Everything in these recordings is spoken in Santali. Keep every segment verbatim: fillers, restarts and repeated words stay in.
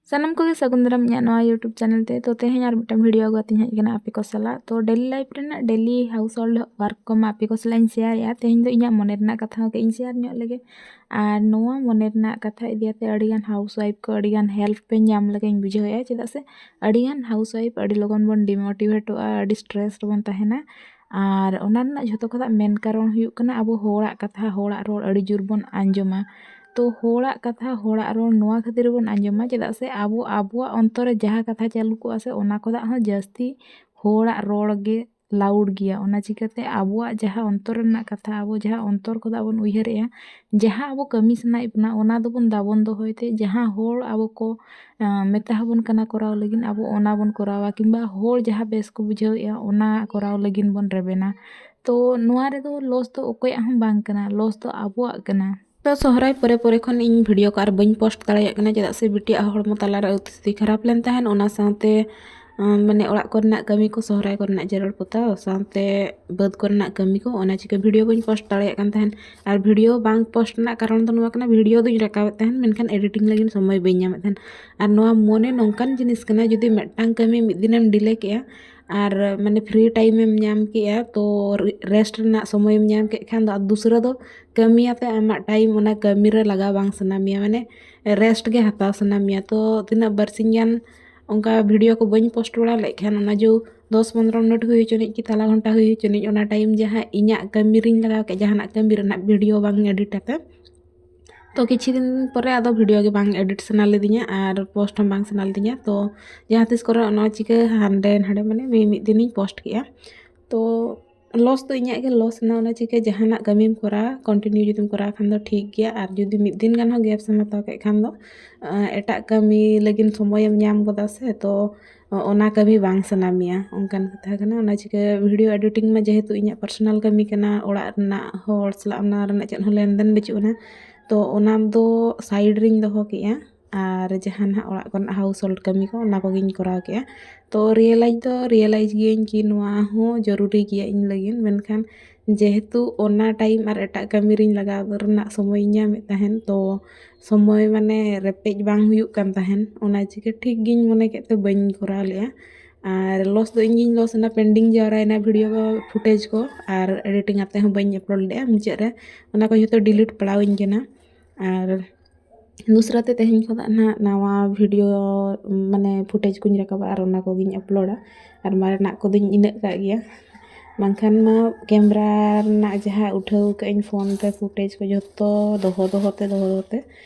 ᱥᱟᱱᱟᱢ ᱠᱚᱜᱮ ᱥᱟᱹᱜᱩᱱ ᱫᱟᱨᱟᱢ ᱤᱧᱟᱹᱜ ᱱᱚᱣᱟ YouTube channel ᱛᱮ᱾ ᱛᱚ ᱛᱮᱦᱮᱧ ᱟᱨ ᱢᱤᱫᱴᱟᱝ video ᱟᱹᱜᱩ ᱠᱟᱛᱮᱧ ᱦᱮᱡ ᱟᱠᱟᱱᱟ ᱟᱯᱮ ᱠᱚ ᱥᱟᱞᱟᱜ᱾ ᱛᱚ daily life ᱨᱮᱱᱟᱜ daily household work ᱠᱚ ᱢᱟ ᱟᱯᱮ ᱠᱚ ᱥᱟᱞᱟᱜ ᱤᱧ ᱥᱮᱭᱟᱨᱮᱜᱼᱟ᱾ ᱛᱮᱦᱮᱧ ᱫᱚ ᱤᱧᱟᱹᱜ ᱢᱚᱱᱮ ᱨᱮᱱᱟᱜ ᱠᱟᱛᱷᱟ ᱦᱚᱸ ᱠᱟᱹᱡ ᱤᱧ ᱥᱮᱭᱟᱨ ᱧᱚᱜ ᱞᱮᱜᱮ᱾ ᱟᱨ ᱱᱚᱣᱟ ᱢᱚᱱᱮ ᱨᱮᱱᱟᱜ ᱠᱟᱛᱷᱟ ᱤᱫᱤ ᱠᱟᱛᱮ ᱟᱹᱰᱤᱜᱟᱱ housewife ᱠᱚ ᱟᱹᱰᱤᱜᱟᱱ help ᱯᱮ ᱧᱟᱢ ᱞᱮᱠᱟᱧ ᱵᱩᱡᱷᱟᱹᱣᱮᱫᱼᱟ, ᱪᱮᱫᱟᱜ ᱥᱮ ᱟᱹᱰᱤᱜᱟᱱ housewife ᱟᱹᱰᱤ ᱞᱚᱜᱚᱱ ᱵᱚᱱ demotivateᱚᱜᱼᱟ, ᱟᱹᱰᱤ stress ᱨᱮᱵᱚᱱ ᱛᱟᱦᱮᱱᱟ᱾ ᱟᱨ ᱚᱱᱟ ᱨᱮᱱᱟᱜ ᱡᱷᱚᱛᱚ ᱠᱷᱚᱱᱟᱜ ᱢᱮᱱ ᱠᱟᱨᱚᱱ ᱦᱩᱭᱩᱜ ᱠᱟᱱᱟ ᱟᱵᱚ ᱦᱚᱲᱟᱜ ᱠᱟᱛᱷᱟ, ᱦᱚᱲᱟᱜ ᱨᱚᱲ ᱟᱹᱰᱤ ᱡᱳᱨ ᱵᱚᱱ ᱟᱸᱡᱚᱢᱟ᱾ ᱛᱚ ᱦᱚᱲᱟᱜ ᱠᱟᱛᱷᱟ, ᱦᱚᱲᱟᱜ ᱨᱚᱲ ᱱᱚᱣᱟ ᱠᱷᱟᱹᱛᱤᱨ ᱵᱚᱱ ᱟᱸᱡᱚᱢᱟ, ᱪᱮᱫᱟᱜ ᱥᱮ ᱟᱵᱚ ᱟᱵᱚᱣᱟᱜ ᱚᱱᱛᱚᱨ ᱨᱮ ᱡᱟᱦᱟᱸ ᱠᱟᱛᱷᱟ ᱪᱟᱹᱞᱩ ᱠᱚᱜᱼᱟ ᱥᱮ, ᱚᱱᱟ ᱠᱷᱚᱱᱟᱜ ᱦᱚᱸ ᱡᱟᱹᱥᱛᱤ ᱦᱚᱲᱟᱜ ᱨᱚᱲ ᱜᱮ loud ᱜᱮᱭᱟ᱾ ᱚᱱᱟ ᱪᱤᱠᱟᱹᱛᱮ ᱟᱵᱚᱣᱟᱜ ᱡᱟᱦᱟᱸ ᱚᱱᱛᱚᱨ ᱨᱮᱱᱟᱜ ᱠᱟᱛᱷᱟ, ᱟᱵᱚ ᱡᱟᱦᱟᱸ ᱚᱱᱛᱚᱨ ᱠᱷᱚᱱᱟᱜ ᱵᱚᱱ ᱩᱭᱦᱟᱹᱨᱮᱜᱼᱟ, ᱡᱟᱦᱟᱸ ᱟᱵᱚ ᱠᱟᱹᱢᱤ ᱥᱟᱱᱟᱭᱮᱫ ᱵᱚᱱᱟ, ᱚᱱᱟ ᱫᱚᱵᱚᱱ ᱫᱟᱵᱚᱱ ᱫᱚᱦᱚᱭ ᱛᱮ, ᱡᱟᱦᱟᱸ ᱦᱚᱲ ᱟᱵᱚ ᱠᱚ ᱟᱸ, ᱢᱮᱛᱟ ᱦᱟᱵᱚᱱ ᱠᱟᱱᱟ ᱠᱚᱨᱟᱣ ᱞᱟᱹᱜᱤᱫ, ᱟᱵᱚ ᱚᱱᱟ ᱵᱚᱱ ᱠᱚᱨᱟᱣᱟ, ᱠᱤᱝᱵᱟ ᱦᱚᱲ ᱡᱟᱦᱟᱸ ᱵᱮᱥ ᱠᱚ ᱵᱩᱡᱷᱟᱹᱣᱮᱫᱼᱟ, ᱚᱱᱟ ᱠᱚᱨᱟᱣ ᱞᱟᱹᱜᱤᱫ ᱵᱚᱱ ᱨᱮᱵᱮᱱᱟ᱾ ᱛᱚ ᱱᱚᱣᱟ ᱨᱮᱫᱚ loss ᱫᱚ ᱚᱠᱚᱭᱟᱜ ᱦᱚᱸ ᱵᱟᱝ ᱠᱟᱱᱟ, loss ᱫᱚ ᱟᱵᱚᱣᱟᱜ ᱠᱟᱱᱟ᱾ ᱛᱚ ᱥᱚᱦᱨᱟᱭ ᱯᱚᱨᱮ ᱯᱚᱨᱮ ᱠᱷᱚᱱ ᱤᱧ video ᱠᱚ ᱟᱨ ᱵᱟᱹᱧ post ᱫᱟᱲᱮᱭᱟᱜ ᱠᱟᱱᱟ, ᱪᱮᱫᱟᱜ ᱥᱮ ᱵᱤᱴᱤᱭᱟᱜ ᱦᱚᱲᱢᱚ ᱛᱟᱞᱟᱨᱮ ᱟᱹᱣᱛᱤ ᱥᱟᱹᱣᱛᱤ ᱠᱷᱟᱨᱟᱯ ᱞᱮᱱ ᱛᱟᱦᱮᱸᱫ, ᱚᱱᱟ ᱥᱟᱶᱛᱮ ᱟᱸ, ᱢᱟᱱᱮ ᱚᱲᱟᱜ ᱠᱚᱨᱮᱱᱟᱜ ᱠᱟᱹᱢᱤ ᱠᱚ, ᱥᱚᱦᱨᱟᱭ ᱠᱚᱨᱮᱱᱟᱜ ᱡᱮᱨᱮᱲ ᱯᱚᱛᱟᱣ, ᱥᱟᱶᱛᱮ ᱵᱟᱹᱫᱽ ᱠᱚᱨᱮᱱᱟᱜ ᱠᱟᱹᱢᱤ ᱠᱚ, ᱚᱱᱟ ᱪᱤᱠᱟᱹ video ᱵᱟᱹᱧ post ᱫᱟᱲᱮᱭᱟᱜ ᱠᱟᱱ ᱛᱟᱦᱮᱸᱫ᱾ ᱟᱨ video ᱵᱟᱝ post ᱨᱮᱱᱟᱜ ᱠᱟᱨᱚᱱ ᱫᱚ ᱱᱚᱣᱟ ᱠᱟᱱᱟ, video ᱫᱚᱧ ᱨᱟᱠᱟᱵᱮᱫ ᱛᱟᱦᱮᱸᱫ, ᱢᱮᱱᱠᱷᱟᱱ editing ᱞᱟᱹᱜᱤᱫ ᱥᱚᱢᱚᱭ ᱵᱟᱹᱧ ᱧᱟᱢᱮᱫ ᱛᱟᱦᱮᱸᱫ᱾ ᱟᱨ ᱱᱚᱣᱟ ᱢᱚᱱᱮ ᱱᱚᱝᱠᱟᱱ ᱡᱤᱱᱤᱥ ᱠᱟᱱᱟ, ᱡᱩᱫᱤ ᱢᱤᱫᱴᱟᱝ ᱠᱟᱹᱢᱤ ᱢᱤᱫ ᱫᱤᱱᱮᱢ delay ᱠᱮᱜᱼᱟ, ᱟᱨ ᱢᱟᱱᱮ free time ᱮᱢ ᱧᱟᱢ ᱠᱮᱜᱼᱟ, ᱛᱚ rest ᱨᱮᱱᱟᱜ ᱥᱚᱢᱚᱭᱮᱢ ᱧᱟᱢ ᱠᱮᱫ ᱠᱷᱟᱱ ᱫᱚ, ᱟᱨ ᱫᱩᱥᱨᱟᱹ ᱫᱚ ᱠᱟᱹᱢᱤᱭᱟᱛᱮ ᱟᱢᱟᱜ time ᱚᱱᱟ ᱠᱟᱹᱢᱤ ᱨᱮ ᱞᱟᱜᱟᱣ ᱵᱟᱝ ᱥᱟᱱᱟ ᱢᱮᱭᱟ, ᱢᱟᱱᱮ rest ᱜᱮ ᱦᱟᱛᱟᱣ ᱥᱟᱱᱟ ᱢᱮᱭᱟ᱾ ᱛᱚ ᱛᱤᱱᱟᱹᱜ ᱵᱟᱨᱥᱤᱧ ᱜᱟᱱ ᱚᱱᱠᱟ video ᱠᱚ ᱵᱟᱹᱧ post ᱵᱟᱲᱟ ᱞᱮᱫ ᱠᱷᱟᱱ, ᱚᱱᱟ ᱡᱚ ᱫᱚᱥ ᱯᱚᱱᱨᱚ minute ᱦᱩᱭ ᱦᱚᱪᱚᱱᱤᱡ ᱠᱤ ᱛᱟᱞᱟ ᱜᱷᱚᱱᱴᱟ ᱦᱩᱭ ᱦᱚᱪᱚᱱᱤᱡ, ᱚᱱᱟ time ᱡᱟᱦᱟᱸ ᱤᱧᱟᱹᱜ ᱠᱟᱹᱢᱤ ᱨᱤᱧ ᱞᱟᱜᱟᱣ ᱠᱮᱫ, ᱡᱟᱦᱟᱱᱟᱜ ᱠᱟᱹᱢᱤ ᱨᱮᱱᱟᱜ video ᱵᱟᱝ edit ᱟᱛᱮ, ᱛᱚ ᱠᱤᱪᱷᱩ ᱫᱤᱱ ᱯᱚᱨᱮ ᱟᱫᱚ video ᱜᱮ ᱵᱟᱝ edit ᱥᱟᱱᱟ ᱞᱤᱫᱤᱧᱟ ᱟᱨ post ᱦᱚᱸ ᱵᱟᱝ ᱥᱟᱱᱟ ᱞᱤᱫᱤᱧᱟ᱾ ᱛᱚ ᱡᱟᱦᱟᱸ ᱛᱤᱥ ᱠᱚᱨᱮ ᱱᱚᱣᱟ ᱪᱤᱠᱟᱹ ᱦᱟᱸᱰᱮ ᱱᱟᱰᱮ ᱢᱟᱱᱮ ᱢᱤ-, ᱢᱤᱫ ᱫᱤᱱᱤᱧ post ᱠᱮᱜᱼᱟ᱾ ᱛᱚ loss ᱫᱚ ᱤᱧᱟᱹᱜ ᱜᱮ loss ᱮᱱᱟ, ᱚᱱᱟ ᱪᱤᱠᱟᱹ ᱡᱟᱦᱟᱱᱟᱜ ᱠᱟᱹᱢᱤᱢ ᱠᱚᱨᱟᱣᱟ, continue ᱡᱩᱫᱤᱢ ᱠᱚᱨᱟᱣ ᱠᱷᱟᱱ ᱫᱚ ᱴᱷᱤᱠ ᱜᱮᱭᱟ, ᱟᱨ ᱡᱩᱫᱤ ᱢᱤᱫ ᱫᱤᱱ ᱜᱟᱱ ᱦᱚᱸ gaps ᱮᱢ ᱦᱟᱛᱟᱣ ᱠᱮᱫ ᱠᱷᱟᱱ ᱫᱚ, ᱟᱸ, ᱮᱴᱟᱜ ᱠᱟᱹᱢᱤ ᱞᱟᱹᱜᱤᱫ ᱥᱚᱢᱚᱭᱮᱢ ᱧᱟᱢ ᱜᱚᱫᱟ ᱥᱮ, ᱛᱚ ᱚᱱᱟ ᱠᱟᱹᱢᱤ ᱵᱟᱝ ᱥᱟᱱᱟ ᱢᱮᱭᱟ, ᱚᱱᱠᱟᱱ ᱠᱟᱛᱷᱟ ᱠᱟᱱᱟ᱾ ᱚᱱᱟ ᱪᱤᱠᱟᱹ video editing ᱢᱟ ᱡᱮᱦᱮᱛᱩ ᱤᱧᱟᱹᱜ personal ᱠᱟᱹᱢᱤ ᱠᱟᱱᱟ, ᱚᱲᱟᱜ ᱨᱮᱱᱟᱜ ᱦᱚᱲ ᱥᱟᱞᱟᱜ ᱚᱱᱟ ᱨᱮᱱᱟᱜ ᱪᱮᱫ ᱦᱚᱸ ᱞᱮᱱᱫᱮᱱ ᱵᱟᱹᱪᱩᱜ ᱟᱱᱟ, ᱛᱚ ᱚᱱᱟ ᱫᱚ side ᱨᱤᱧ ᱫᱚᱦᱚ ᱠᱮᱜᱼᱟ᱾ ᱟᱨ ᱡᱟᱦᱟᱸ ᱱᱟᱦᱟᱜ ᱚᱲᱟᱜ ᱠᱚᱨᱮᱱᱟᱜ household ᱠᱟᱹᱢᱤ ᱠᱚ, ᱚᱱᱟ ᱠᱚᱜᱮᱧ ᱠᱚᱨᱟᱣ ᱠᱮᱜᱼᱟ᱾ ᱛᱚ realise ᱫᱚ realise ᱜᱤᱭᱟᱹᱧ ᱠᱤ ᱱᱚᱣᱟ ᱦᱚᱸ ᱡᱚᱨᱩᱨᱤ ᱜᱮᱭᱟ ᱤᱧ ᱞᱟᱹᱜᱤᱫ, ᱢᱮᱱᱠᱷᱟᱱ ᱡᱮᱦᱮᱛᱩ ᱚᱱᱟ time ᱟᱨ ᱮᱴᱟᱜ ᱠᱟᱹᱢᱤ ᱨᱤᱧ ᱞᱟᱜᱟᱣ ᱨᱮᱱᱟᱜ ᱥᱚᱢᱚᱭᱤᱧ ᱧᱟᱢᱮᱫ ᱛᱟᱦᱮᱱ, ᱛᱚ ᱥᱚᱢᱚᱭ ᱢᱟᱱᱮ ᱨᱮᱯᱮᱡ ᱵᱟᱝ ᱦᱩᱭᱩᱜ ᱠᱟᱱ ᱛᱟᱦᱮᱱ, ᱚᱱᱟ ᱪᱤᱠᱟᱹ ᱴᱷᱤᱠ ᱜᱤᱧ ᱢᱚᱱᱮ ᱠᱮᱫ ᱛᱮ ᱵᱟᱹᱧ ᱠᱚᱨᱟᱣ ᱞᱮᱫᱼᱟ᱾ ᱟᱨ loss ᱫᱚ ᱤᱧ ᱜᱤᱧ loss ᱮᱱᱟ, pending ᱡᱟᱣᱨᱟᱭᱮᱱᱟ video ᱠᱚ, footage ᱠᱚ, ᱟᱨ editing ᱟᱛᱮ ᱦᱚᱸ ᱵᱟᱹᱧ upload ᱞᱮᱫᱼᱟ᱾ ᱢᱩᱪᱟᱹᱫ ᱨᱮ ᱚᱱᱟ ᱠᱚ ᱡᱷᱚᱛᱚ delete ᱯᱟᱲᱟᱣᱤᱧ ᱠᱟᱱᱟ᱾ ᱟᱨ ᱫᱩᱥᱨᱟ ᱛᱮ ᱛᱮᱦᱮᱧ ᱠᱷᱚᱱᱟᱜ ᱱᱟᱦᱟᱜ ᱱᱟᱣᱟ video ᱢᱟᱱᱮ footage ᱠᱚᱧ ᱨᱟᱠᱟᱵᱟ ᱟᱨ ᱚᱱᱟ ᱠᱚᱜᱮᱧ uploadᱟ᱾ ᱟᱨ ᱢᱟᱨᱮᱱᱟᱜ ᱠᱚᱫᱚᱧ ᱤᱱᱟᱹᱜ ᱠᱟᱜ ᱜᱮᱭᱟ, ᱵᱟᱝᱠᱷᱟᱱ ᱢᱟ camera ᱨᱮᱱᱟᱜ ᱡᱟᱦᱟᱸ ᱩᱴᱷᱟᱹᱣ ᱠᱟᱜ ᱟᱹᱧ phone ᱛᱮ footage ᱠᱚ ᱡᱷᱚᱛᱚ ᱫᱚᱦᱚ ᱫᱚᱦᱚ ᱛᱮ ᱫᱚᱦᱚ ᱫᱚᱦᱚ ᱛᱮ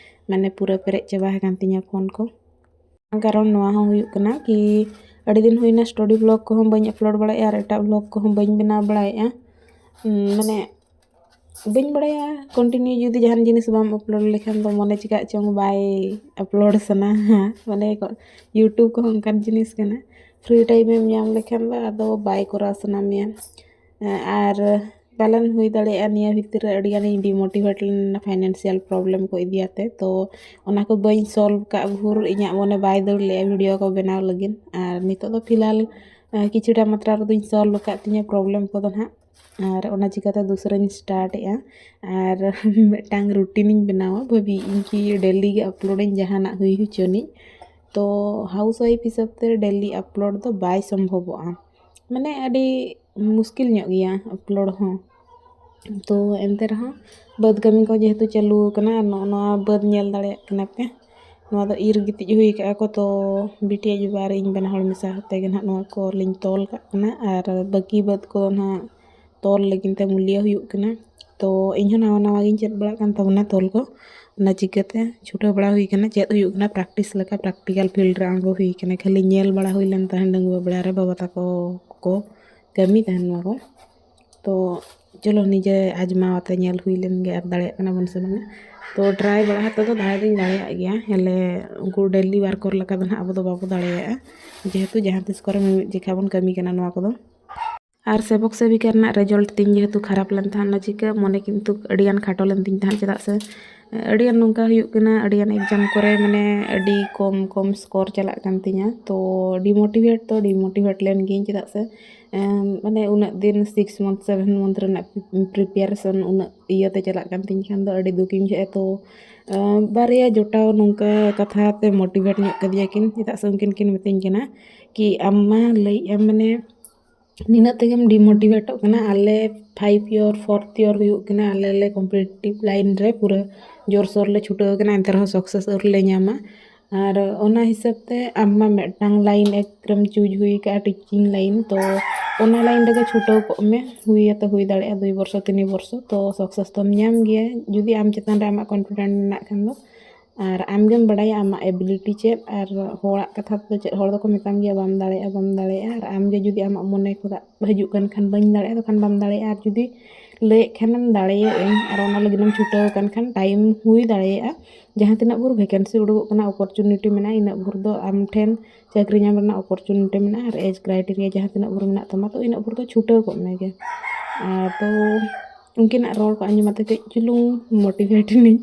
ᱢᱟᱱᱮ ᱯᱩᱨᱟᱹ ᱯᱮᱨᱮᱡ ᱪᱟᱵᱟ ᱟᱠᱟᱱ ᱛᱤᱧᱟᱹ phone ᱠᱚ᱾ ᱠᱟᱨᱚᱱ ᱱᱚᱣᱟ ᱦᱚᱸ ᱦᱩᱭᱩᱜ ᱠᱟᱱᱟ ᱠᱤ ᱟᱹᱰᱤ ᱫᱤᱱ ᱦᱩᱭᱱᱟ study vlog ᱠᱚᱦᱚᱸ ᱵᱟᱹᱧ upload ᱵᱟᱲᱟᱭᱮᱫᱼᱟ ᱟᱨ ᱮᱴᱟᱜ vlog ᱠᱚᱦᱚᱸ ᱵᱟᱹᱧ ᱵᱮᱱᱟᱣ ᱵᱟᱲᱟᱭᱮᱫᱼᱟ᱾ ᱩᱸ, ᱢᱟᱱᱮ ᱵᱟᱹᱧ ᱵᱟᱲᱟᱭᱟ, continue ᱡᱩᱫᱤ ᱡᱟᱦᱟᱱ ᱡᱤᱱᱤᱥ ᱵᱟᱢ upload ᱞᱮᱠᱷᱟᱱ ᱫᱚ ᱢᱚᱱᱮ ᱪᱤᱠᱟᱹᱜ ᱪᱚᱝ ᱵᱟᱭ upload ᱥᱟᱱᱟ᱾ ᱢᱟᱱᱮ ᱠᱚ-, YouTube ᱠᱚᱦᱚᱸ ᱚᱱᱠᱟᱱ ᱡᱤᱱᱤᱥ ᱠᱟᱱᱟ, free time ᱮᱢ ᱧᱟᱢ ᱞᱮᱠᱷᱟᱱ ᱫᱚ ᱟᱫᱚ ᱵᱟᱭ ᱠᱚᱨᱟᱣ ᱥᱟᱱᱟ ᱢᱮᱭᱟ᱾ ᱟᱨ ᱯᱟᱞᱮᱱ ᱦᱩᱭ ᱫᱟᱲᱮᱭᱟᱜᱼᱟ ᱱᱤᱭᱟᱹ ᱵᱷᱤᱛᱤᱨ ᱨᱮ ᱟᱹᱰᱤ ᱜᱟᱱᱤᱧ demotivate ᱞᱮᱱᱟ financial problem ᱠᱚ ᱤᱫᱤᱭᱟᱛᱮ, ᱛᱚ ᱚᱱᱟ ᱠᱚ ᱵᱟᱹᱧ solve ᱠᱟᱜ ᱵᱷᱳᱨ ᱤᱧᱟᱹᱜ ᱢᱚᱱᱮ ᱵᱟᱭ ᱫᱟᱹᱲ ᱞᱮᱜᱼᱟ video ᱠᱚ ᱵᱮᱱᱟᱣ ᱞᱟᱹᱜᱤᱫ᱾ ᱟᱨ ᱱᱤᱛᱚᱜ ᱫᱚ ᱯᱷᱤᱞᱦᱟᱞ, ᱟᱸ, ᱠᱤᱪᱷᱩᱴᱟ ᱢᱟᱛᱨᱟ ᱨᱮᱫᱚᱧ solve ᱟᱠᱟᱫ ᱛᱤᱧᱟᱹ problem ᱠᱚᱫᱚ ᱱᱟᱦᱟᱜ᱾ ᱟᱨ ᱚᱱᱟ ᱪᱤᱠᱟᱹᱛᱮ ᱫᱩᱥᱨᱟᱧ start ᱮᱜᱼᱟ᱾ ᱟᱨ ᱢᱤᱫᱴᱟᱝ routine ᱤᱧ ᱵᱮᱱᱟᱣᱟ, ᱵᱷᱟᱹᱵᱤᱭᱮᱫ ᱟᱹᱧ ᱠᱤ daily ᱜᱮ upload ᱟᱹᱧ ᱡᱟᱦᱟᱱᱟᱜ ᱦᱩᱭ ᱦᱚᱪᱚᱱᱤᱡ᱾ ᱛᱚ house wife ᱦᱤᱥᱟᱹᱵ ᱛᱮ daily upload ᱫᱚ ᱵᱟᱭ ᱥᱚᱢᱵᱷᱚᱵᱚᱜᱼᱟ, ᱢᱟᱱᱮ ᱟᱹᱰᱤ ᱢᱩᱥᱠᱤᱞ ᱧᱚᱜ ᱜᱮᱭᱟ upload ᱦᱚᱸ᱾ ᱛᱚ ᱮᱱᱛᱮ ᱨᱮᱦᱚᱸ ᱵᱟᱹᱫᱽ ᱠᱟᱹᱢᱤ ᱠᱚ ᱡᱮᱦᱮᱛᱩ ᱪᱟᱹᱞᱩ ᱟᱠᱟᱱᱟ, ᱟᱨ ᱱᱚᱜᱼᱚ ᱱᱚᱣᱟ ᱵᱟᱹᱫᱽ ᱧᱮᱞ ᱫᱟᱲᱮᱭᱟᱜ ᱠᱟᱱᱟ ᱯᱮ, ᱱᱚᱣᱟ ᱫᱚ ᱤᱨ ᱜᱤᱛᱤᱡ ᱦᱩᱭ ᱠᱟᱜᱼᱟ ᱠᱚ᱾ ᱛᱚ ᱵᱤᱴᱤ ᱟᱡ ᱵᱟᱵᱟ ᱟᱨ ᱤᱧ ᱵᱟᱱᱟ ᱦᱚᱲ ᱢᱮᱥᱟ ᱠᱟᱛᱮ ᱜᱮ ᱱᱟᱦᱟᱜ ᱱᱚᱣᱟ ᱠᱚᱞᱤᱧ ᱛᱚᱞ ᱠᱟᱜ ᱠᱟᱱᱟ, ᱟᱨ ᱵᱟᱹᱠᱤ ᱵᱟᱹᱫᱽ ᱠᱚᱫᱚ ᱱᱟᱦᱟᱜ ᱛᱚᱞ ᱞᱟᱹᱜᱤᱫ ᱛᱮ ᱢᱩᱞᱤᱭᱟᱹ ᱦᱩᱭᱩᱜ ᱠᱟᱱᱟ᱾ ᱛᱚ ᱤᱧ ᱦᱚᱸ ᱱᱟᱣᱟ ᱱᱟᱣᱟ ᱜᱤᱧ ᱪᱮᱫ ᱵᱟᱲᱟᱜ ᱠᱟᱱ ᱛᱟᱵᱚᱱᱟ ᱛᱚᱞ ᱠᱚ, ᱚᱱᱟ ᱪᱤᱠᱟᱹᱛᱮ ᱪᱷᱩᱴᱟᱹᱣ ᱵᱟᱲᱟ ᱦᱩᱭ ᱠᱟᱱᱟ, ᱪᱮᱫ ᱦᱩᱭᱩᱜ ᱠᱟᱱᱟ, practice ᱞᱮᱠᱟ practical field ᱨᱮ ᱟᱬᱜᱚ ᱦᱩᱭ ᱠᱟᱱᱟ᱾ ᱠᱷᱟᱹᱞᱤ ᱧᱮᱞ ᱵᱟᱲᱟ ᱦᱩᱭ ᱞᱮᱱ ᱛᱟᱦᱮᱸᱫ ᱰᱟᱺᱜᱩᱣᱟᱹ ᱵᱮᱲᱟ ᱨᱮ ᱵᱟᱵᱟ ᱛᱟᱠᱚ ᱠᱚ ᱠᱟᱹᱢᱤ ᱛᱟᱦᱮᱱ ᱱᱚᱣᱟ ᱠᱚ᱾ ᱛᱚ ᱪᱚᱞᱚ ᱱᱤᱡᱮ ᱟᱡᱽᱢᱟᱣ ᱟᱛᱮ ᱧᱮᱞ ᱦᱩᱭ ᱞᱮᱱ ᱜᱮ ᱟᱨ ᱫᱟᱲᱮᱭᱟᱜ ᱠᱟᱱᱟ ᱵᱚᱱ ᱥᱮ ᱵᱟᱝᱟ᱾ ᱛᱚ try ᱵᱟᱲᱟ ᱠᱟᱛᱮ ᱫᱚ ᱫᱟᱲᱮ ᱫᱚᱧ ᱫᱟᱲᱮᱭᱟᱜ ᱜᱮᱭᱟ, ᱦᱮᱞᱮ ᱩᱱᱠᱩ daily worker ᱞᱮᱠᱟ ᱫᱚ ᱱᱟᱦᱟᱜ ᱟᱵᱚ ᱫᱚ ᱵᱟᱵᱚ ᱫᱟᱲᱮᱭᱟᱜᱼᱟ, ᱡᱮᱦᱮᱛᱩ ᱡᱟᱦᱟᱸ ᱛᱤᱥ ᱠᱚᱨᱮ ᱢᱤᱢᱤᱫ ᱡᱮᱠᱷᱟ ᱵᱚᱱ ᱠᱟᱹᱢᱤ ᱠᱟᱱᱟ ᱱᱚᱣᱟ ᱠᱚᱫᱚ᱾ ᱟᱨ ᱥᱮᱵᱚᱠ ᱥᱮᱵᱤᱠᱟ ᱨᱮᱱᱟᱜ result ᱛᱤᱧ ᱡᱮᱦᱮᱛᱩ ᱠᱷᱟᱨᱟᱯ ᱞᱮᱱ ᱛᱟᱦᱮᱸᱫ, ᱚᱱᱟ ᱪᱤᱠᱟᱹ ᱢᱚᱱᱮ ᱠᱤᱱᱛᱩ ᱟᱹᱰᱤ ᱜᱟᱱ ᱠᱷᱟᱴᱚ ᱞᱮᱱ ᱛᱤᱧ ᱛᱟᱦᱮᱸᱫ, ᱪᱮᱫᱟᱜ ᱥᱮ ᱟᱹᱰᱤᱜᱟᱱ ᱱᱚᱝᱠᱟ ᱦᱩᱭᱩᱜ ᱠᱟᱱᱟ, ᱟᱹᱰᱤᱜᱟᱱ exam ᱠᱚᱨᱮ ᱢᱟᱱᱮ ᱟᱹᱰᱤ ᱠᱚᱢ ᱠᱚᱢ score ᱪᱟᱞᱟᱜ ᱠᱟᱱ ᱛᱤᱧᱟᱹ᱾ ᱛᱚ demotivate ᱛᱚ demotivate ᱞᱮᱱ ᱜᱤᱭᱟᱹᱧ, ᱪᱮᱫᱟᱜ ᱥᱮ ᱮᱢ, ᱢᱟᱱᱮ ᱩᱱᱟᱹᱜ ᱫᱤᱱ six month seven month ᱨᱮᱱᱟᱜ preparation ᱩᱱᱟᱹᱜ ᱤᱭᱟᱹᱛᱮ ᱪᱟᱞᱟᱜ ᱠᱟᱱ ᱛᱤᱧ ᱠᱷᱟᱱ ᱫᱚ ᱟᱹᱰᱤ ᱫᱩᱠᱤᱧ ᱵᱩᱡᱷᱟᱹᱣᱮᱫᱼᱟ᱾ ᱛᱚ ᱮᱢ, ᱵᱟᱨᱭᱟ ᱡᱚᱴᱟᱣ ᱱᱚᱝᱠᱟ ᱠᱟᱛᱷᱟ ᱛᱮ motivate ᱧᱚᱜ ᱠᱟᱫᱤᱧᱟ ᱠᱤᱱ, ᱪᱮᱫᱟᱜ ᱥᱮ ᱩᱱᱠᱤᱱ ᱠᱤᱱ ᱢᱤᱛᱟᱹᱧ ᱠᱟᱱᱟ ᱠᱤ ᱟᱢ ᱢᱟ ᱞᱟᱹᱭᱮᱫ ᱟᱢ ᱢᱟᱱᱮ ᱱᱤᱱᱟᱹᱜ ᱛᱮᱜᱮᱢ demotivateᱚᱜ ᱠᱟᱱᱟ, ᱟᱞᱮ five year fourth year ᱦᱩᱭᱩᱜ ᱠᱟᱱᱟ, ᱟᱞᱮ ᱞᱮ competitive line ᱨᱮ ᱯᱩᱨᱟᱹ ᱡᱳᱨᱥᱳᱨ ᱞᱮ ᱪᱷᱩᱴᱟᱹᱣ ᱠᱟᱱᱟ, ᱮᱱᱛᱮ ᱨᱮᱦᱚᱸ success ᱟᱹᱣᱨᱤ ᱞᱮ ᱧᱟᱢᱟ᱾ ᱟᱨ ᱚᱱᱟ ᱦᱤᱥᱟᱹᱵ ᱛᱮ ᱟᱢ ᱢᱟ ᱢᱤᱫᱴᱟᱝ line ᱮᱠᱨᱮᱢ choose ᱦᱩᱭ ᱠᱟᱜᱼᱟ, teaching line, ᱛᱚ ᱚᱱᱟ line ᱨᱮᱜᱮ ᱪᱷᱩᱴᱟᱹᱣ ᱠᱚᱜ ᱢᱮ, ᱦᱩᱭ ᱟᱛᱮ ᱦᱩᱭ ᱫᱟᱲᱮᱭᱟᱜᱼᱟ ᱫᱩᱭ ᱵᱚᱨᱥᱚ ᱛᱤᱱ ᱵᱚᱨᱥᱚ, ᱛᱚ success ᱫᱚᱢ ᱧᱟᱢ ᱜᱮᱭᱟ ᱡᱩᱫᱤ ᱟᱢ ᱪᱮᱛᱟᱱ ᱨᱮ ᱟᱢᱟᱜ confident ᱢᱮᱱᱟᱜ ᱠᱷᱟᱱ ᱫᱚ᱾ ᱟᱨ ᱟᱢᱜᱮᱢ ᱵᱟᱲᱟᱭᱟ ᱟᱢᱟᱜ ability ᱪᱮᱫ, ᱟᱨ ᱦᱚᱲᱟᱜ ᱠᱟᱛᱷᱟ ᱛᱮᱫᱚ ᱪᱮᱫ, ᱦᱚᱲ ᱫᱚᱠᱚ ᱢᱮᱛᱟᱢ ᱜᱮᱭᱟ ᱵᱟᱢ ᱫᱟᱲᱮᱭᱟᱜᱼᱟ, ᱵᱟᱢ ᱫᱟᱲᱮᱭᱟᱜᱼᱟ, ᱟᱨ ᱟᱢᱜᱮ ᱡᱩᱫᱤ ᱟᱢᱟᱜ ᱢᱚᱱᱮ ᱠᱷᱚᱱᱟᱜ ᱦᱤᱡᱩᱜ ᱠᱟᱱ ᱠᱷᱟᱱ ᱵᱟᱹᱧ ᱫᱟᱲᱮᱭᱟᱜᱼᱟ, ᱛᱚᱠᱷᱟᱱ ᱵᱟᱢ ᱫᱟᱲᱮᱭᱟᱜᱼᱟ᱾ ᱟᱨ ᱡᱩᱫᱤ ᱞᱟᱹᱭᱮᱫ ᱠᱷᱟᱱᱮᱢ ᱫᱟᱲᱮᱭᱟᱜ ᱟᱹᱧ ᱟᱨ ᱚᱱᱟ ᱞᱟᱹᱜᱤᱫ ᱮᱢ ᱪᱷᱩᱴᱟᱹᱣ ᱟᱠᱟᱱ ᱠᱷᱟᱱ time ᱦᱩᱭ ᱫᱟᱲᱮᱭᱟᱜᱼᱟ᱾ ᱡᱟᱦᱟᱸ ᱛᱤᱱᱟᱹᱜ ᱵᱷᱳᱨ vacancy ᱩᱰᱩᱠᱚᱜ ᱠᱟᱱᱟ, opportunity ᱢᱮᱱᱟᱜᱼᱟ, ᱤᱱᱟᱹᱜ ᱵᱷᱳᱨ ᱫᱚ ᱟᱢ ᱴᱷᱮᱱ ᱪᱟᱹᱠᱨᱤ ᱧᱟᱢ ᱨᱮᱱᱟᱜ opportunity ᱢᱮᱱᱟᱜᱼᱟ᱾ ᱟᱨ age criteria ᱡᱟᱦᱟᱸ ᱛᱤᱱᱟᱹᱜ ᱵᱷᱳᱨ ᱢᱮᱱᱟᱜ ᱛᱟᱢᱟ, ᱛᱚ ᱤᱱᱟᱹᱜ ᱵᱷᱳᱨ ᱫᱚ ᱪᱷᱩᱴᱟᱹᱣ ᱠᱚᱜ ᱢᱮ ᱜᱮ᱾ ᱟᱨ ᱛᱚ ᱩᱱᱠᱤᱱᱟᱜ ᱨᱚᱲ ᱠᱚ ᱟᱸᱡᱚᱢ ᱟᱛᱮ ᱠᱟᱹᱡ ᱪᱩᱞᱩᱝ motivate ᱮᱱᱟᱹᱧ᱾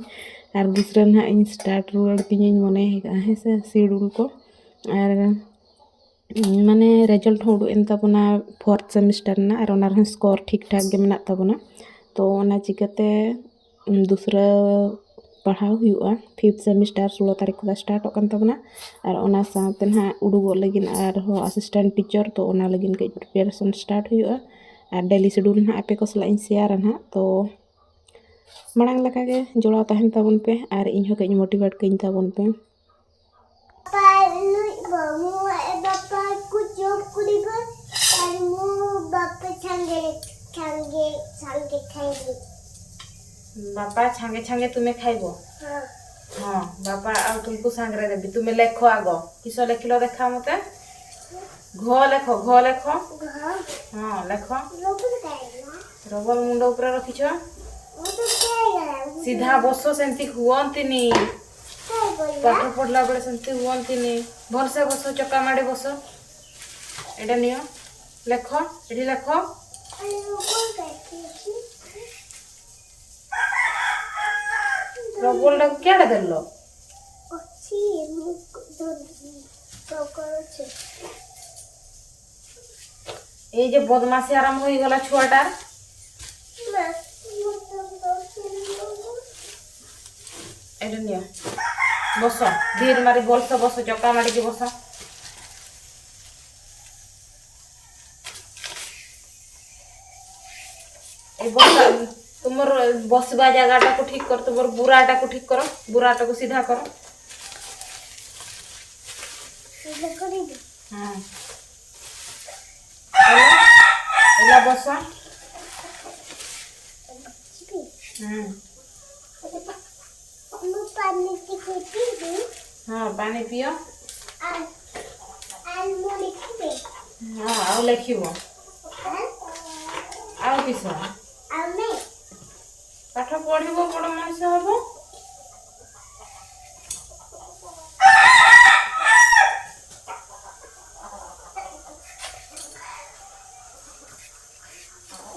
ᱟᱨ ᱫᱩᱥᱨᱟᱹ ᱱᱟᱦᱟᱜ ᱤᱧ start ᱨᱩᱣᱟᱹᱲ ᱛᱤᱧᱟᱹᱧ ᱢᱚᱱᱮ ᱟᱠᱟᱫᱼᱟ, ᱦᱮᱸ ᱥᱮ, schedule ᱠᱚ᱾ ᱟᱨ ᱢᱟᱱᱮ result ᱦᱚᱸ ᱩᱰᱩᱠ ᱮᱱ ᱛᱟᱵᱚᱱᱟ fourth semester ᱨᱮᱱᱟᱜ, ᱟᱨ ᱚᱱᱟ ᱨᱮᱦᱚᱸ score ᱴᱷᱤᱠ ᱴᱷᱟᱠ ᱜᱮ ᱢᱮᱱᱟᱜ ᱛᱟᱵᱚᱱᱟ᱾ ᱛᱚ ᱚᱱᱟ ᱪᱤᱠᱟᱹᱛᱮ ᱫᱩᱥᱨᱟᱹ ᱯᱟᱲᱦᱟᱣ ᱦᱩᱭᱩᱜᱼᱟ, fifth semester ᱥᱳᱞᱳ ᱛᱟᱹᱨᱤᱠᱷ ᱠᱷᱚᱱᱟᱜ startᱚᱜ ᱠᱟᱱ ᱛᱟᱵᱚᱱᱟ᱾ ᱟᱨ ᱚᱱᱟ ᱥᱟᱶᱛᱮ ᱱᱟᱦᱟᱜ ᱩᱰᱩᱠᱚᱜ ᱞᱟᱹᱜᱤᱫ ᱟᱨᱦᱚᱸ assistant teacher, ᱛᱚ ᱚᱱᱟ ᱞᱟᱹᱜᱤᱫ ᱠᱟᱹᱡ preparation start ᱦᱩᱭᱩᱜᱼᱟ᱾ ᱟᱨ daily schedule ᱱᱟᱦᱟᱜ ᱟᱯᱮ ᱠᱚ ᱥᱟᱞᱟᱜ ᱤᱧ ᱥᱮᱭᱟᱨᱟ ᱱᱟᱦᱟᱜ᱾ ᱛᱚ ᱢᱟᱲᱟᱝ ᱞᱮᱠᱟᱜᱮ ᱡᱚᱲᱟᱣ ᱛᱟᱦᱮᱱ ᱛᱟᱵᱚᱱ ᱯᱮ ᱟᱨ ᱤᱧ ᱦᱚᱸ ᱠᱟᱹᱡ motivate ᱠᱟᱹᱧ ᱛᱟᱵᱚᱱ ᱯᱮ᱾ ᱵᱟᱯᱟ ᱱᱩᱭ ᱵᱟᱹᱵᱩ ᱮ ᱵᱟᱯᱟ ᱠᱩ ᱪᱚᱯ ᱠᱩᱲᱤ ᱵᱚ ᱟᱨ ᱢᱩ ᱵᱟᱯᱟ ᱥᱟᱸᱜᱮ ᱥᱟᱸᱜᱮ ᱥᱟᱸᱜᱮ ᱠᱷᱟᱭ ᱞᱤ᱾ ବାପା ଛାଙ୍ଗେ ଛାଙ୍ଗେ ତୁମେ ଖାଇବ। ହଁ। ହଁ, ବାପା ଆଉ ତୁମକୁ ସାଙ୍ଗରେ ଦେବି। ତୁମେ ଲେଖ ଆଗ। କିସ ଲେଖିଲ ଦେଖା ମତେ। ଘ ଲେଖ, ଘ ଲେଖ। ଘ। ହଁ, ଲେଖ। ରବର କାହିଁକି ନା? ରବର ମୁଣ୍ଡ ଉପରେ ରଖିଛ। ସିଧା ବସ, ସେମିତି ହୁଅନ୍ତିନି। ପାଠ ପଢିଲା ବେଳେ ସେମିତି ହୁଅନ୍ତିନି। ଭଲସେ ବସ, ଚକା ମାଡି ବସ। ଏଇଟା ନିଅ, ଲେଖ, ଏଠି ଲେଖ। প্রবলটা কেড়ে দিল। এই যে বদমাশি আরম্ভ হয়ে গেল ছুয়াটার। এটা নিয়ে বসো, ধীর মারি বলছো, বসো, চকা মারিকি বসো। এই বসা, তোমার বসবা জায়গাটাকে ঠিক করো, তোমার বুড়াটাকে ঠিক করো, বুড়াটাকে সিধা করো। সিধা করে দিই। হ্যাঁ। এলা, এলা বসা। হুম। ମୁଁ ପାଣି ଟିକେ ପିଇବି। ହଁ, ପାଣି ପିଅ। ଆଉ, ଆଉ ମୁଁ ଲେଖିବି। ହଁ, ଆଉ ଲେଖିବ। ଆଉ? ଆଉ କିସ? ଆମେ ପାଠ ପଢିବ, ବଡ ମଣିଷ ହବ।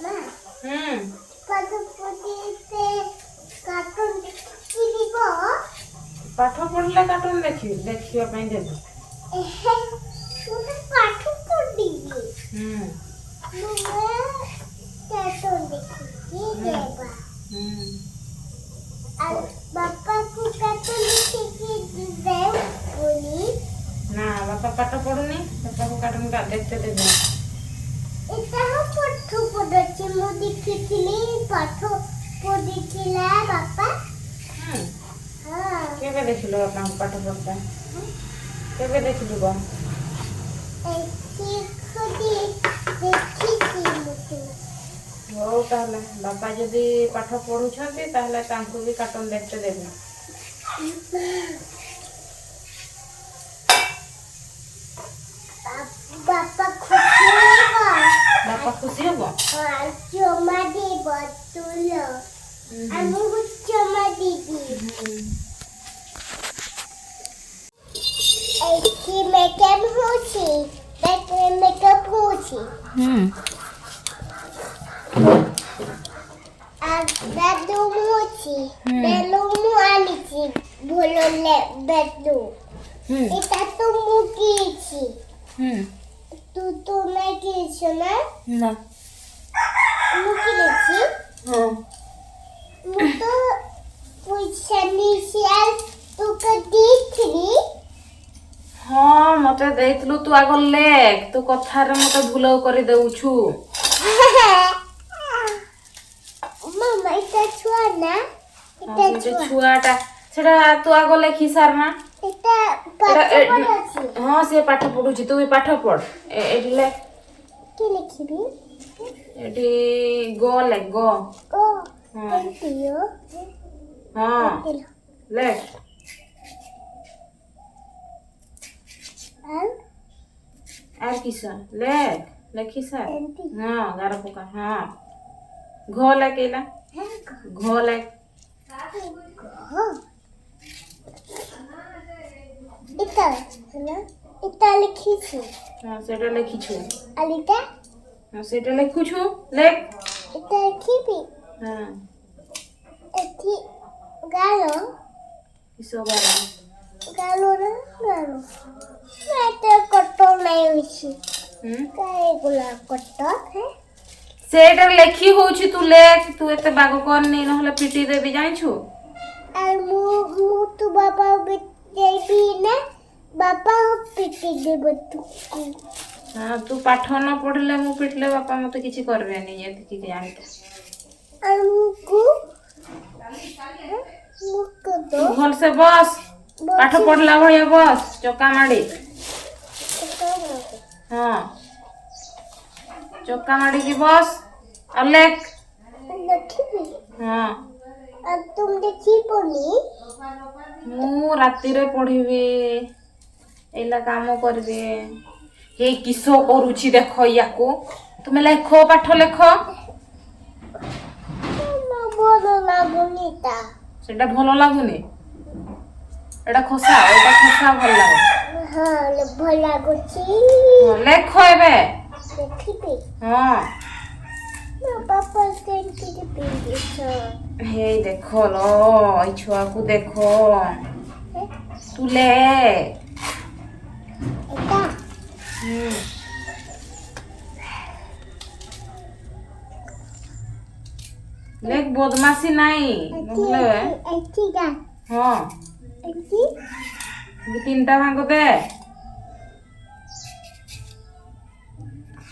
ମା, ହୁଁ। ପାଠ ପଢିତେ କାର୍ଟୁନ ଦେଖିବ। ପାଠ ପଢିଲେ କାର୍ଟୁନ ଦେଖି-, ଦେଖିବା ପାଇଁ ଦେବି। ଏହେ, ମୁଁ ତ ପାଠ ପଢିବି। ହୁଁ। ମୁଁ କାର୍ଟୁନ ଦେଖିବି, ହୁଁ। ଦେବା। ହୁଁ। ଆଉ ବାପାକୁ କାର୍ଟୁନ ଦେଖିକି ଦେଉନି। ନା, ବାପା ପାଠ ପଢୁନି, ବାପାକୁ କାର୍ଟୁନ କା-, ଦେଖତେ ଦେବି। ଏଟା ପାଠ ପଢୁଛି, ମୁଁ ଦେଖିଥିଲି, ପାଠ ପଢିଥିଲା ବାପା। ହୁଁ। ହଁ। କେବେ ଦେଖିଲୁ ବାପାଙ୍କୁ ପାଠ ପଢୁତା? ହୁଁ। କେବେ ଦେଖିଲୁ କଣ? ଏଠି ଖୋଜି ଦେଖିଛି ମୁଁ ତୁ। ହଉ ତାହେଲେ, ବାପା ଯଦି ପାଠ ପଢୁଛନ୍ତି, ତାହେଲେ ତାଙ୍କୁ ବି କାର୍ଟୁନ ଦେଖତେ ଦେବି। ବାପା ଖୁସି ହବ। ବାପା ଖୁସି ହବ? ହଁ, ଚୁମା ଦେବ, ତୁଲ। ହୁଁ। ଆମକୁ ଚୁମା ଦେବି। ହୁଁ। ଏଠି ମେକଅପ୍ ହଉଛି, ମେକ-, ମେକଅପ୍ ହଉଛି। ହୁଁ। ଆଉ ବେଲୁନ୍ ହଉଛି, ହୁଁ। ବେଲୁନ୍ କିଣିଛି। ହୁଁ। ତୁ ତ ନାଇଁ କିଣିଛୁ ନା? ନା। ମୁଁ କିଣିଛି। ହଁ। ମୁଁ ତ ପଇସା ନେଇଛି ଆଉ ତୁ କ ଦେଇଥିଲି। ହଁ, ମତେ ଦେଇଥିଲୁ, ତୁ ଆଗ ଲେଖ। ତୁ କଥାରେ ମତେ ଭୁଲ କରିଦେଉଛୁ। ମାମା, ଏଇଟା ଛୁଆ ନା? ହଁ, ଏଇଟା ସେଇଟା ଛୁଆ। ଛୁଆଟା। ସେଟା ତୁ ଆଗ ଲେଖି ସାର ନା। ଏଇଟା ପାଠ ଏଟା, ଏ, ପଢ଼ା ଅଛି। ହଁ, ସେ ପାଠ ପଢ଼ୁଛି, ତୁ ବି ପାଠ ପଢ଼। ଏ, ଏଠି ଲେଖ। କି ଲେଖିବି? ଏଠି ଗ ଲେଖ, ଗ। ଗ। ହଁ। ଏମିତି ଗ। ହଁ। ଏମିତି ଲ। ଲେଖ। ଆଉ? ଆର କିସ? ଲେଖ। ଲେଖି ସାର। ଏମିତି। ହଁ, ଗାର ପକା। ହଁ। ଘ ଲେଖ ଏଇଲା। ହେ, ଘ। ଘ ଲେଖ। ଘ। ଏଟା ହେଲା। ଏଟା ଲେଖିଛି। ହଁ, ସେଟା ଲେଖିଛୁ। ଆଉ ଏଟା? ହଁ, ସେଟା ଲେଖୁଛୁ। ଲେଖ। ଏଟା ଲେଖିବି। ହଁ। ଏଠି ଗାର। କିସ ବାବା? ଗାଲୁର ଗାଲୁ। ଏତେ କଟର ନାଇଁ ଅଛି। ହୁଁ? କାଇଁ ଏଗୁଲା କଟର, ହେ? ସେଇଟା ଲେଖି ହଉଛି, ତୁ ଲେଖ, ତୁ ଏତେ ବାଗ କରନି, ନହେଲେ ପିଟି ଦେବି, ଜାଣିଛୁ? ଆଉ ମୁଁ, ମୁଁ ତୁ ବାପା ବି ଦେବି ନା, ବାପା ପିଟି ଦେବ ତୁକୁ। ହଁ, ତୁ ପାଠ ନ ପଢ଼ିଲେ, ମୁଁ ପିଟିଲେ ବାପା ମତେ କିଛି କରିବେନି, ଏତିକି ଜାଣିଥା। ଆମକୁ ମୁକୁ ଦୋ। ଭଲସେ ବସ। ବସ। ପାଠ ପଢିଲା ଭଳିଆ ବସ। ଚକା ମାଡି। ଚକା ମାଡି। ହଁ। ଚକା ମାଡିକି ବସ। ଆଉ ଲେଖ। ଲେଖିବି। ହଁ। ଆଉ ତୁମ ଦେଖିବନି। ମୁଁ ରାତିରେ ପଢିବି। ଏଇଲା କାମ କରିବେ। ହେ, କିସ କରୁଛି ଦେଖ ୟାକୁ। ତୁମେ ଲେଖ, ପାଠ ଲେଖ। ଭଲ ଲାଗୁନି ତା। ସେଟା ଭଲ ଲାଗୁନି। ଏଟା ଖସା, ଏଟା ଖସା ଭଲ ଲାଗୁନି। ହଁ, ଭଲ ଲାଗୁଛି। ହଁ, ଲେଖ ଏବେ। ଲେଖିବି। ହଁ। ମୋ ବାପା କେମିତି ପିନ୍ଧିଛ? ହେ, ଦେଖ ଲ, ଏଇ ଛୁଆକୁ ଦେଖ। ହେ? ତୁ ଲେ। ଲେଖ ବଦମାସି ନାଇଁ। ଏଠି, ବୁଝିଲ? ଏଠି, ଏଠି ଗା। ହଁ। ଏଠି। ଏ ତିନିଟା ଭାଙ୍ଗ ଦେ।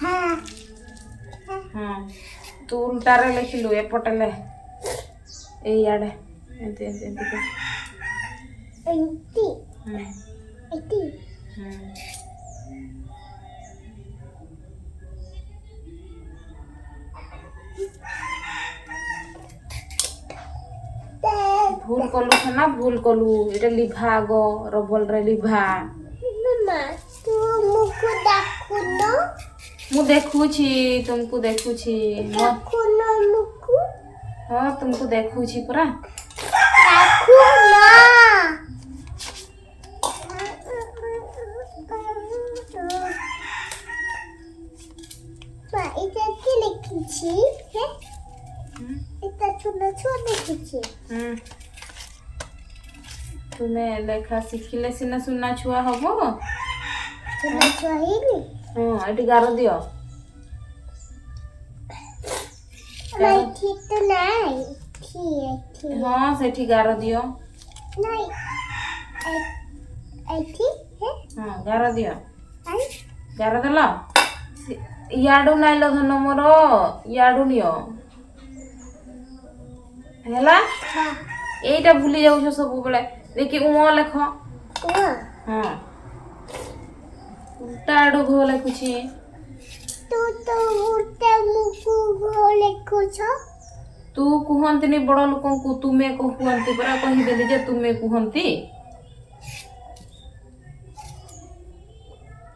ହଁ। ହଁ। ତୁ ଉଲ୍ଟାରେ ଲେଖିଲୁ, ଏପଟେ ଲେ। ଏଇଆଡ଼େ। ଏମିତି, ଏମିତି, ଏମିତି କର। ଏମିତି। ହୁଁ। ଏଠି। ହୁଁ। ଭୁଲ କଲୁ ନା, ଭୁଲ କଲୁ। ଏଇଟା ଲିଭା ଆଗ, ରବଲରେ ଲିଭା। ମାମା, ତୁ ମୁକୁ ଡାକୁନ। ମୁଁ ଦେଖୁଛି, ତୁମକୁ ଦେଖୁଛି। ଡାକୁନ ମୁକୁ। ହଁ, ତୁମକୁ ଦେଖୁଛି ପରା। ଡାକୁନ। ମା, ଏଇଟା କିଏ ଲେଖିଛି? ହେ? ହୁଁ। ଏଇଟା ଛୋଟ ଛୁଆ ଲେଖିଛି। ହୁଁ। ତୁମେ ଲେଖା ଶିଖିଲେ ସିନା ସୁନା ଛୁଆ ହବ। ସୁନା ଛୁଆ ହେଇନି? ହଁ, ଏଠି ଗାର ଦିଅ। ନାଇଁ, ଏଠି ତ ନାଇଁ। ଏଠି, ଏଠି। ହଁ, ସେଠି ଗାର ଦିଅ। ନାଇଁ। ଏ-, ଏଠି? ହେ? ହଁ, ଗାର ଦିଅ। ଆଇ। ଗାର ଦେଲ? ସେ-, ଇଆଡ଼ୁ ନାଇଁଲ ଧନ ମୋର, ଇଆଡ଼ୁ ନିଅ। ହେଲା? ହଁ। ଏଇଟା ଭୁଲି ଯାଉଛ ସବୁବେଳେ। ଦେଖି, ଉଁ ଲେଖ। ଉଁ। ହଁ। ଉଲ୍ଟା ଆଡ଼ୁ ଘ ଲେଖୁଛି। ତୁ ତ ଉଲ୍ଟା ମୁକୁ ଘ ଲେଖୁଛ। ତୁ କୁହନ୍ତିନି ବଡ଼ ଲୋକଙ୍କୁ, ତୁମେ କହୁଅନ୍ତି ପରା, କହିଦେଲି ଯେ ତୁମେ କୁହନ୍ତି।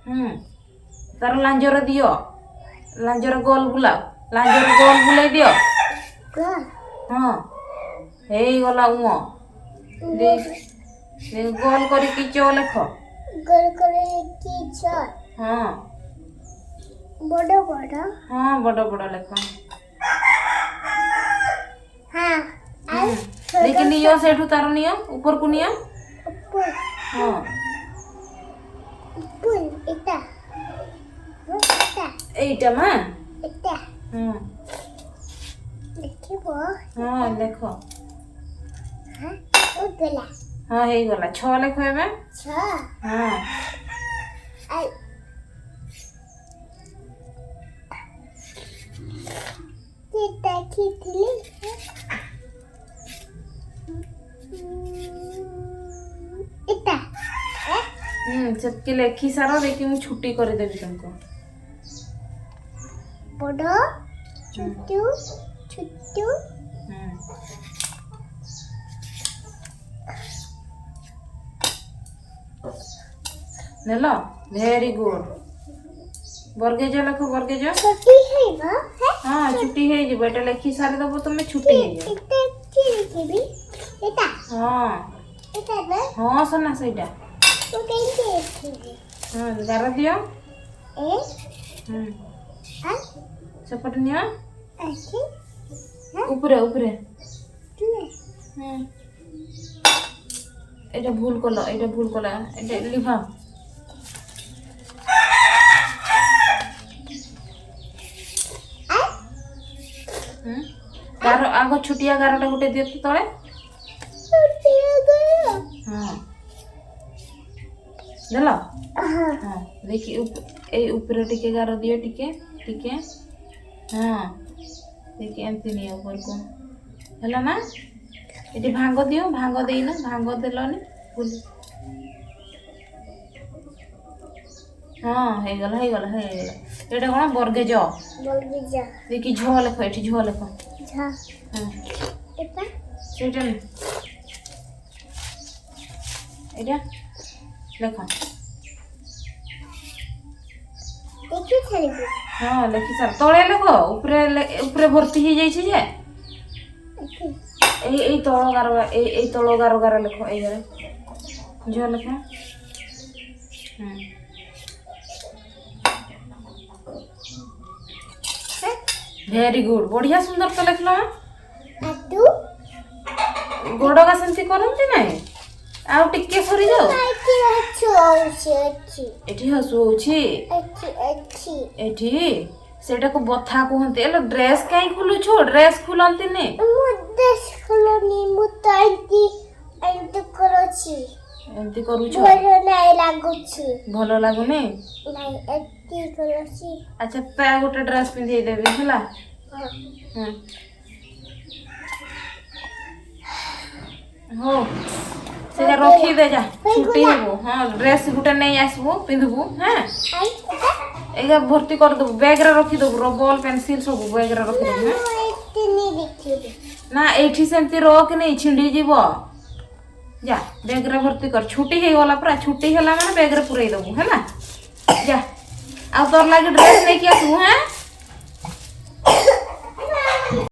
ହୁଁ। ତାର ଲାଞ୍ଜରେ ଦିଅ। ଲାଞ୍ଜରେ ଗୋଲ ବୁଲାଅ। ଲାଞ୍ଜରେ ଗୋଲ ବୁଲେଇ ଦିଅ। ଗୋଲ। ହଁ। ହେଇଗଲା ଉଁ। ଦେ-, ଦେ-, ଗୋଲ କରିକି ଚ ଲେଖ। ଗୋଲ କରିକି ଚ। ହଁ। ବଡ଼ ବଡ଼। ହଁ, ବଡ଼ ବଡ଼ ଲେଖ। ହଁ। ଆଉ ହୁଁ। ଛୋଟ ଦେଖି ନିଅ, ଛୋଟ ସେଠୁ ତାର ନିଅ, ଉପରକୁ ନିଅ। ଉପର। ହଁ। ଉପର, ଏଇଟା। ଏଇଟା ମା। ଏଟା। ହଁ। ଲେଖିବ। ହଁ, ଲେଖ। ହଁ, ହେଇଗଲା। ହଁ, ହେଇଗଲା। ଛଅ ଲେଖ ଏବେ। ଛଅ। ହଁ। ଆଇ। ଏଟା ଲେଖିଥିଲି। ଏଟା। ଏ? ହୁଁ, ସେତିକି ଲେଖି ସାର, ଦେଖି ମୁଁ ଛୁଟି କରିଦେବି ତମକୁ। ବଡ଼, ଛୋଟ, ଛୋଟ। ହୁଁ। ନେଲ? Very good. ବର୍ଗେଜ ଲେଖ, ବର୍ଗେଜ। ଛୁଟି ହେଇବ, ହେ? ହଁ, ଛୁଟି ହେଇଯିବ। ଏଟା ଲେଖି ସାରିଦବ ତମେ, ଛୁଟି ହେଇଯିବ। ଏଟା କିଏ ଲେଖିବି? ଏଟା? ହଁ। ଏଟା ନା? ହଁ, ସନା, ସେଇଟା। ମୁଁ କେମିତି ଲେଖିବି? ହଁ, ଗାର ଦିଅ। ଏ? ହୁଁ। ଆ? ସେପଟେ ନିଅ। ଅଛି? ହଁ? ଉପରେ, ଉପରେ। ତୁମେ? ହୁଁ। ଏଇଟା ଭୁଲ କଲ, ଏଇଟା ଭୁଲ କଲ, ଏଇଟା ଲିଭାଅ। ଆ? ହୁଁ? ଗାର, ଆଗ ଛୁଟିଆ ଗାରଟା ଗୋଟେ ଦିଅ ତ ତଳେ। ଛୁଟିଆ ଗାର। ହଁ। ଦେଲ? ହଁ। ହଁ, ଦେଖି, ଉପ-, ଏଇ ଉପରେ ଟିକେ ଗାର ଦିଅ, ଟିକେ, ଟିକେ। ହଁ, ଦେଖି, ଏମିତି ନିଅ ଉପରକୁ। ହେଲା ନା? ଏଠି ଭାଙ୍ଗ ଦିଅ, ଭାଙ୍ଗ ଦେଇନ, ଭାଙ୍ଗ ଦେଲନି। ଭୁଲ। ହଁ, ହେଇଗଲା, ହେଇଗଲା, ହେଇଗଲା। ଏଇଟା କ'ଣ? ବର୍ଗେଜ। ବର୍ଗେଜ। ଦେଖି, ଝ ଲେଖ, ଏଠି ଝ ଲେଖ। ଝ। ହଁ। ଏଟା? ସେଇଟା ନୁହେଁ। ଏଇଟା ଲେଖ। ଦେଖି ସାରିବି। ହଁ, ଲେଖି ସାର। ତଳେ ଲେଖ, ଉପରେ ଲେ-, ଉପରେ ଭର୍ତ୍ତି ହେଇଯାଇଛି ଯେ। ଏଠି। ଏଇ, ଏଇ ତଳ ଗାର, ଏଇ, ଏଇ ତଳ ଗାର ଗାର ଲେଖ, ଏଇ ଗାର। ଝ ଲେଖ। ହୁଁ। ହେ? Very good. ବଢିଆ ସୁନ୍ଦର ତ ଲେଖିଲ, ମା। ଆଉ ତୁ? ଗୋଡ କା ସେମିତି କରନ୍ତି ନାଇଁ? ଆଉ ଟିକେ ସରିଯାଉ। ଏଠି ହସୁ ହଉଛି। ଏଠି ହସୁ ହଉଛି। ଏଠି, ଏଠି। ଏଠି? ସେଟାକୁ ବଥା କୁହନ୍ତି। ଏଲୋ, ଡ୍ରେସ୍ କାହିଁ ଖୋଲୁଛୁ? ଡ୍ରେସ୍ ଖୋଲନ୍ତିନି। ମୁଁ ଡ୍ରେସ୍ ଖୋଲୁନି, ମୁଁ ତ ଏମିତି, ଏମିତି କରୁଛି। ଏମିତି କରୁଛୁ? ଭଲ ନାଇଁ ଲାଗୁଛି। ଭଲ ଲାଗୁନି? ନାଇଁ, ଏମିତି କରୁଛି। ଆଚ୍ଛା, ତା ଗୋଟେ ଡ୍ରେସ୍ ପିନ୍ଧେଇ ଦେବି, ହେଲା? ହଁ। ହୁଁ। ହଉ, ସେଟା ରଖିଦେ, ଯା। ଛୁଟି ହବ। ହଁ, ଡ୍ରେସ୍ ଗୋଟେ ନେଇ ଆସିବୁ, ପିନ୍ଧିବୁ, ହଁ। ଏଇଟା ଭର୍ତ୍ତି କରିଦେବୁ, ବ୍ୟାଗ୍ରେ ରଖିଦେବୁ। ର-, ବଲ୍, ପେନ୍ସିଲ୍ ସବୁ ବ୍ୟାଗ୍ରେ ରଖିଦେବୁ, ହଁ। ନା, ଏଇଠି ସେମିତି ରଖ, ନେଇ ଛିଣ୍ଡି ଯିବ। ଯା, ବ୍ୟାଗ୍ରେ ଭର୍ତ୍ତି କର। ଛୁଟି ହେଇଗଲା ପରା, ଛୁଟି ହେଲା ମାନେ ବ୍ୟାଗ୍ରେ ପୁରେଇ ଦେବୁ, ହେଲା? ଯା। ଆଉ ତୋର ଲାଗି ଡ୍ରେସ୍ ନେଇକି ଆସିବୁ, ହଁ।